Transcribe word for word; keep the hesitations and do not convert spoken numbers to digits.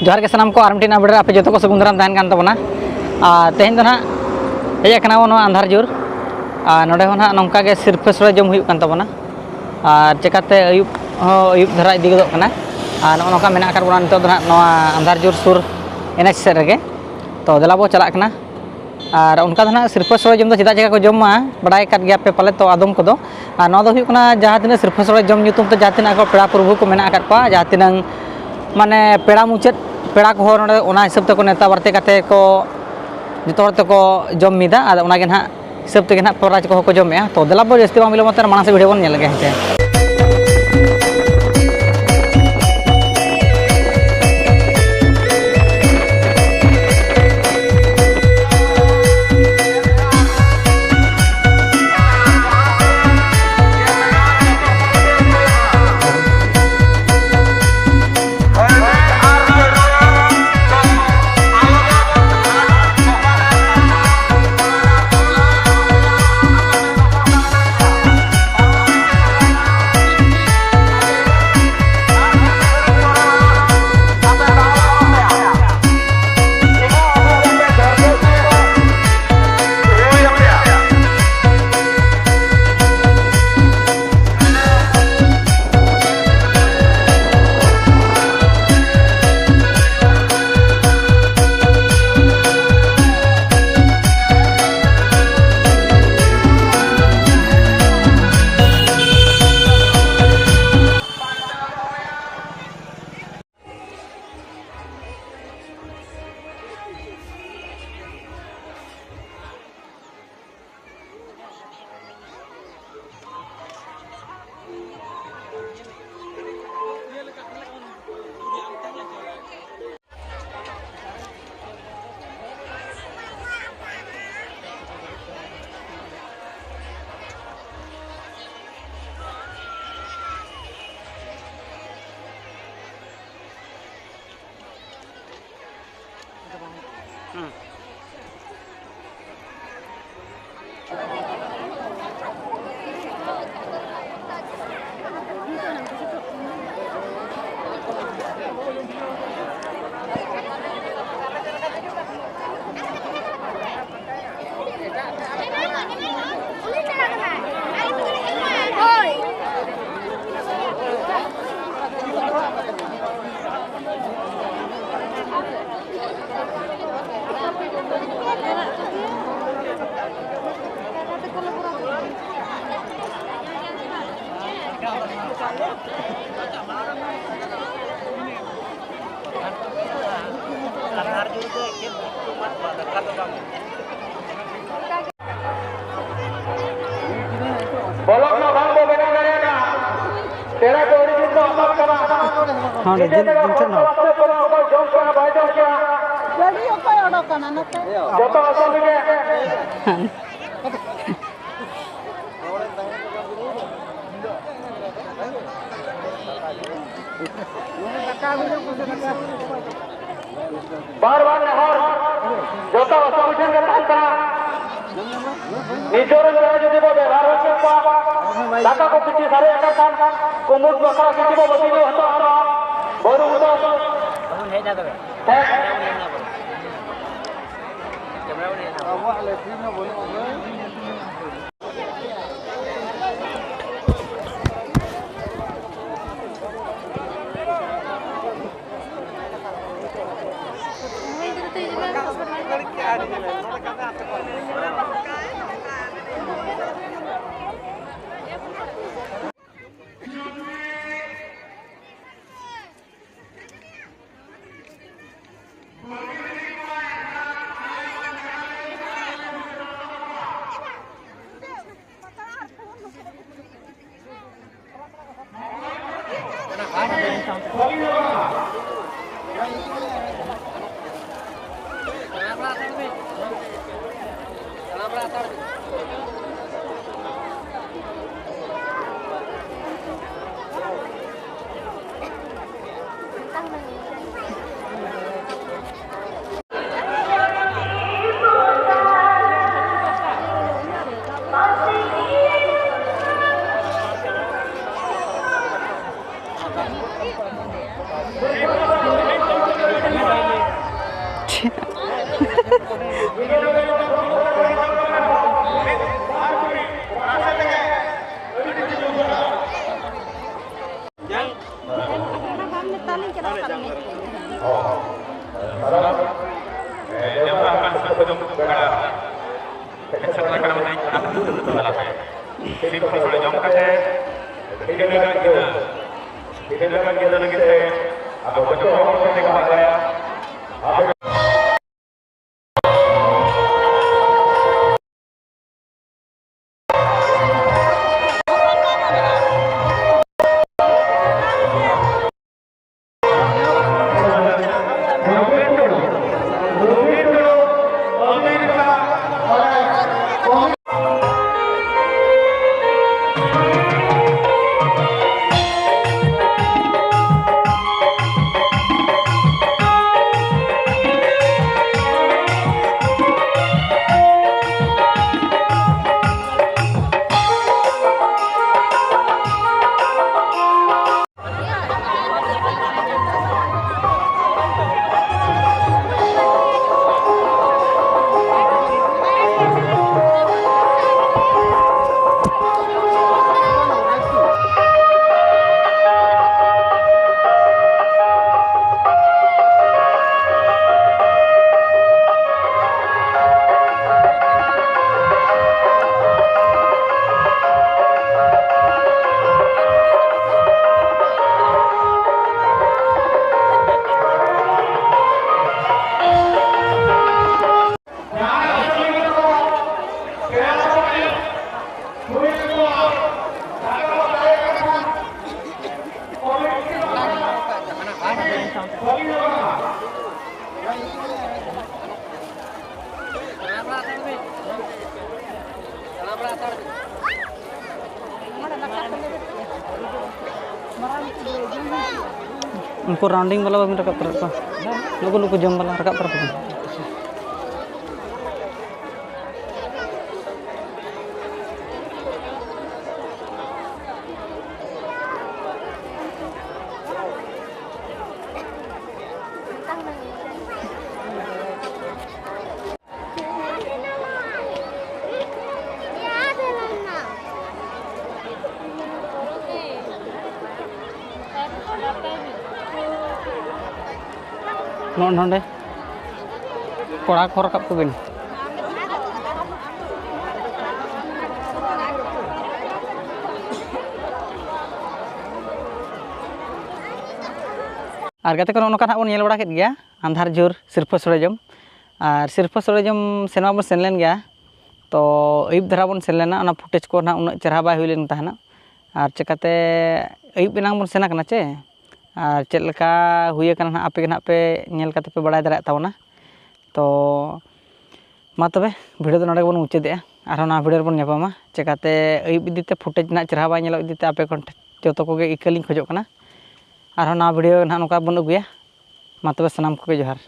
ᱡᱚᱦᱟᱨ ᱜᱮ ᱥᱟᱱᱟᱢ ᱠᱚ, ᱟᱨ ᱢᱤᱫᱴᱤᱡ update ᱨᱮ ᱟᱯᱮ ᱡᱚᱛᱚ ᱠᱚ ᱥᱟᱹᱜᱩᱱ ᱫᱟᱨᱟᱢ ᱛᱟᱦᱮᱱ ᱠᱟᱱ ᱛᱟᱵᱚᱱᱟ᱾ ᱟᱨ ᱛᱮᱦᱮᱧ ᱫᱚ ᱱᱟᱦᱟᱜ ᱦᱮᱡ ᱟᱠᱟᱱᱟ ᱵᱚᱱ ᱱᱚᱣᱟ ᱟᱸᱫᱷᱟᱨ ᱡᱳᱨ, ᱟᱨ ᱱᱚᱰᱮ ᱦᱚᱸ ᱱᱟᱦᱟᱜ ᱱᱚᱝᱠᱟ ᱜᱮ ᱥᱤᱨᱯᱟᱹ ᱥᱳᱲᱮ ᱡᱚᱢ ᱦᱩᱭᱩᱜ ᱠᱟᱱ ᱛᱟᱵᱚᱱᱟ᱾ ᱟᱨ ᱪᱮᱠᱟᱛᱮ ᱟᱹᱭᱩᱵ ᱦᱚᱸ ᱟᱹᱭᱩᱵ ᱫᱷᱟᱨᱟ ᱤᱫᱤ ᱜᱚᱫᱚᱜ ᱠᱟᱱᱟ᱾ ᱟᱨ ᱱᱚᱜᱼᱚ ᱱᱚᱝᱠᱟ ᱢᱮᱱᱟᱜ ᱟᱠᱟᱫ ᱵᱚᱱᱟ ᱱᱤᱛᱚᱜ ᱫᱚ ᱱᱟᱦᱟᱜ ᱱᱚᱣᱟ ᱟᱸᱫᱷᱟᱨ ᱡᱳᱨ ᱥᱩᱨ ᱮᱱ ᱮᱭᱤᱪ ᱥᱮᱫ ᱨᱮᱜᱮ᱾ ᱛᱚ ᱫᱮᱞᱟ ᱵᱚ ᱪᱟᱞᱟᱜ ᱠᱟᱱᱟ᱾ ᱟᱨ ᱚᱱᱠᱟ ᱫᱚ ᱱᱟᱦᱟᱜ ᱥᱤᱨᱯᱟᱹ ᱥᱳᱲᱮ ᱡᱚᱢ ᱫᱚ ᱪᱮᱫᱟᱜ ᱡᱟᱭᱜᱟ ᱠᱚ ᱡᱚᱢᱟ, ᱵᱟᱲᱟᱭ ᱟᱠᱟᱫ ᱜᱮᱭᱟ ᱯᱮ ᱯᱟᱞᱮ ᱛᱚ ᱟᱫᱚᱢ ᱠᱚᱫᱚ᱾ ᱟᱨ ᱱᱚᱣᱟ ᱫᱚ ᱦᱩᱭᱩᱜ ᱠᱟᱱᱟ ᱡᱟᱦᱟᱸ ᱛᱤᱱᱟᱹᱜ ᱥᱤᱨᱯᱟᱹ ᱥᱳᱲᱮ ᱡᱚᱢ ᱧᱩᱛᱩᱢ ᱛᱮ ᱡᱟᱦᱟᱸ ᱛᱤᱱᱟᱹᱜ ᱟᱠᱚ ᱯᱮᱲᱟ ᱯᱨᱚᱵᱷᱩ ᱠᱚ ᱢᱮᱱᱟᱜ ᱟᱠᱟᱫ ᱠᱚᱣᱟ, ᱡᱟᱦᱟᱸ ᱛᱤᱱᱟᱹᱜ ᱢᱟᱱᱮ ᱯᱮᱲᱟ ᱢᱩᱪᱟᱹᱫ ᱯᱮᱲᱟ ᱠᱚᱦᱚᱸ ᱱᱚᱰᱮ ᱚᱱᱟ ᱦᱤᱥᱟᱹᱵ ᱛᱮᱠᱚ ᱱᱮᱣᱛᱟ ᱵᱟᱨᱛᱮ ᱠᱟᱛᱮ ᱠᱚ ᱡᱚᱛᱚ ᱦᱚᱲ ᱛᱮᱠᱚ ᱡᱚᱢ ᱢᱤᱫᱟ᱾ ᱟᱫᱚ ᱚᱱᱟᱜᱮ ᱱᱟᱦᱟᱜ ᱦᱤᱥᱟᱹᱵ ᱛᱮᱜᱮ ᱱᱟᱦᱟᱜ ᱯᱨᱟᱭᱤᱡᱽ ᱠᱚᱦᱚᱸ ᱠᱚ ᱡᱚᱢᱮᱜᱼᱟ᱾ ᱛᱚ ᱫᱮᱞᱟ ᱵᱚ ᱡᱟᱹᱥᱛᱤ ᱵᱟᱝ ᱵᱤᱞᱚᱢ ᱠᱟᱛᱮ ᱢᱟᱲᱟᱝ ᱥᱮᱫ ᱵᱷᱤᱰᱤᱭᱳ ᱵᱚᱱ ᱧᱮᱞ ᱞᱮᱜᱮ ᱦᱮᱸ ᱥᱮ᱾ ᱵᱚᱞᱚᱱ ᱢᱟ ᱵᱟᱝ ᱵᱚ ᱵᱮᱱᱟᱣ ᱫᱟᱲᱮᱭᱟᱜᱼᱟ᱾ ᱯᱮᱲᱟ ᱠᱚ ᱟᱹᱰᱤ ᱫᱤᱱ ᱠᱚ ᱟᱯᱟᱛ ᱠᱟᱱᱟ᱾ ᱦᱚᱸ, ᱱᱤᱡᱮ ᱫᱤᱱ, ᱛᱮᱜᱮ ᱫᱤᱱ ᱴᱷᱮᱱ ᱦᱚᱸ᱾ ᱚᱠᱚᱭ ᱡᱚᱢ ᱠᱟᱱᱟ, ᱵᱟᱭ ᱡᱚᱢ ᱠᱟᱱᱟ᱾ ᱜᱟᱹᱰᱤ ᱚᱠᱚᱭ ᱚᱰᱚᱠ ᱠᱟᱱᱟ ᱱᱚᱛᱮ? ᱡᱚᱛᱚ ᱟᱥᱟ ᱛᱮᱜᱮ᱾ ᱵᱟᱨ ᱵᱟᱨ ᱱᱮᱦᱚᱨ ᱡᱚᱛᱚ ᱟᱥᱟ ᱢᱤᱫᱴᱷᱮᱱ ᱜᱮ ᱛᱟᱦᱮᱱ ᱠᱟᱱᱟ᱾ ᱱᱤᱡᱚᱨ ᱨᱮᱱ ᱡᱟᱦᱟᱸᱭ ᱡᱩᱫᱤ ᱵᱚ ᱵᱮᱵᱷᱟᱨ ᱦᱚᱪᱚ ᱠᱚᱣᱟ, ᱫᱟᱠᱟ ᱠᱚ ᱠᱤᱪᱷᱩ ᱥᱟᱨᱮᱡ ᱟᱠᱟᱱ ᱠᱷᱟᱱ ᱠᱩᱢᱩᱴ ᱵᱟᱠᱷᱨᱟ ᱠᱤᱪᱷᱩ ᱵᱚ ᱵᱟᱹᱛᱤᱞ ᱦᱚᱴᱚ ᱠᱟᱜᱼᱟ᱾ ᱵᱟᱹᱨᱩ ᱵᱩᱴᱟᱹ᱾ ᱦᱮᱸ᱾ ᱟᱵᱚᱣᱟᱜ ᱞᱮᱴᱨᱤᱱ ᱦᱚᱸ ᱵᱟᱹᱱᱩᱜᱼᱟ᱾ ᱥᱤᱢ ᱠᱷᱚᱱ ᱥᱳᱲᱮ ᱡᱚᱢ ᱠᱟᱛᱮ ᱴᱷᱤᱠᱟᱹᱱ ᱞᱮᱠᱟᱱ ᱜᱤᱫᱽᱨᱟᱹ, ᱴᱷᱤᱠᱟᱹᱱ ᱞᱮᱠᱟᱱ ᱜᱤᱫᱽᱨᱟᱹ ᱞᱟᱹᱜᱤᱫ ᱛᱮ ᱟᱵᱚ ᱡᱚᱛᱚ ᱦᱚᱲ ᱠᱚ ᱛᱮᱜᱮ ᱵᱚᱱ ᱵᱟᱲᱟᱭᱟ᱾ ᱟᱵᱚ ᱩᱱᱠᱩ ᱨᱟᱣᱩᱱᱰᱤᱝ ᱵᱟᱞᱟ ᱵᱟᱵᱤᱱ ᱨᱟᱠᱟᱵ ᱛᱚᱨᱟᱭᱮᱫ ᱠᱚᱣᱟ? ᱱᱩᱠᱩ, ᱱᱩᱠᱩ ᱡᱚᱢ ᱵᱟᱞᱟ ᱨᱟᱠᱟᱵ ᱛᱚᱨᱟ ᱠᱚᱵᱤᱱ᱾ ᱱᱚᱜᱼᱚ ᱱᱚᱰᱮ ᱠᱚᱲᱟ ᱠᱚ ᱨᱟᱠᱟᱵ ᱠᱚᱵᱤᱱ᱾ ᱟᱨ ᱜᱟᱛᱮ ᱠᱚ, ᱱᱚᱜᱼᱚ ᱱᱚᱝᱠᱟ ᱱᱟᱦᱟᱜ ᱵᱚᱱ ᱧᱮᱞ ᱵᱟᱲᱟ ᱠᱮᱫ ᱜᱮᱭᱟ ᱟᱸᱫᱷᱟᱨ ᱡᱷᱩᱨ ᱥᱤᱨᱯᱟᱹ ᱥᱚᱲᱮ ᱡᱚᱢ᱾ ᱟᱨ ᱥᱤᱨᱯᱟᱹ ᱥᱚᱲᱮ ᱡᱚᱢ ᱥᱮᱱ ᱢᱟᱵᱚᱱ ᱥᱮᱱ ᱞᱮᱱ ᱜᱮᱭᱟ, ᱛᱚ ᱟᱹᱭᱩᱵ ᱫᱷᱟᱨᱟ ᱵᱚᱱ ᱥᱮᱱ ᱞᱮᱱᱟ, ᱚᱱᱟ ᱯᱷᱩᱴᱮᱡᱽ ᱠᱚ ᱱᱟᱦᱟᱜ ᱩᱱᱟᱹᱜ ᱪᱮᱦᱨᱟ ᱵᱟᱭ ᱦᱩᱭ ᱞᱮᱱ ᱛᱟᱦᱮᱱᱟ᱾ ᱟᱨ ᱪᱤᱠᱟᱹᱛᱮ ᱟᱹᱭᱩᱵ ᱮᱱᱟᱝ ᱵᱚᱱ ᱥᱮᱱ ᱟᱠᱟᱱᱟ ᱪᱮ, ᱟᱨ ᱪᱮᱫ ᱞᱮᱠᱟ ᱦᱩᱭ ᱟᱠᱟᱱᱟ ᱱᱟᱦᱟᱜ ᱟᱯᱮ ᱜᱮ ᱱᱟᱦᱟᱜ ᱯᱮ ᱧᱮᱞ ᱠᱟᱛᱮ ᱯᱮ ᱵᱟᱲᱟᱭ ᱫᱟᱲᱮᱭᱟᱜ ᱛᱟᱵᱚᱱᱟ᱾ ᱛᱚ ᱢᱟ ᱛᱚᱵᱮ ᱵᱷᱤᱰᱤᱭᱳ ᱫᱚ ᱱᱚᱰᱮ ᱜᱮᱵᱚᱱ ᱢᱩᱪᱟᱹᱫᱮᱜᱼᱟ, ᱟᱨᱦᱚᱸ ᱱᱟᱣᱟ ᱵᱷᱤᱰᱤᱭᱳ ᱨᱮᱵᱚᱱ ᱧᱟᱯᱟᱢᱟ᱾ ᱪᱤᱠᱟᱹᱛᱮ ᱟᱹᱭᱩᱵ ᱤᱫᱤ ᱛᱮ ᱯᱷᱩᱴᱮᱡᱽ ᱱᱟᱦᱟᱜ ᱪᱮᱦᱨᱟ ᱵᱟᱭ ᱧᱮᱞᱚᱜ ᱤᱫᱤ ᱛᱮ ᱟᱯᱮ ᱠᱷᱚᱱ ᱡᱚᱛᱚ ᱠᱚᱜᱮ ᱤᱠᱟᱹ ᱞᱤᱧ ᱠᱷᱚᱡᱚᱜ ᱠᱟᱱᱟ᱾ ᱟᱨᱦᱚᱸ ᱱᱟᱣᱟ ᱵᱷᱤᱰᱤᱭᱳ ᱱᱟᱦᱟᱜ ᱱᱚᱝᱠᱟ ᱵᱚᱱ ᱟᱹᱜᱩᱭᱟ᱾ ᱢᱟ ᱛᱚᱵᱮ ᱥᱟᱱᱟᱢ ᱠᱚᱜᱮ ᱡᱚᱦᱟᱨ᱾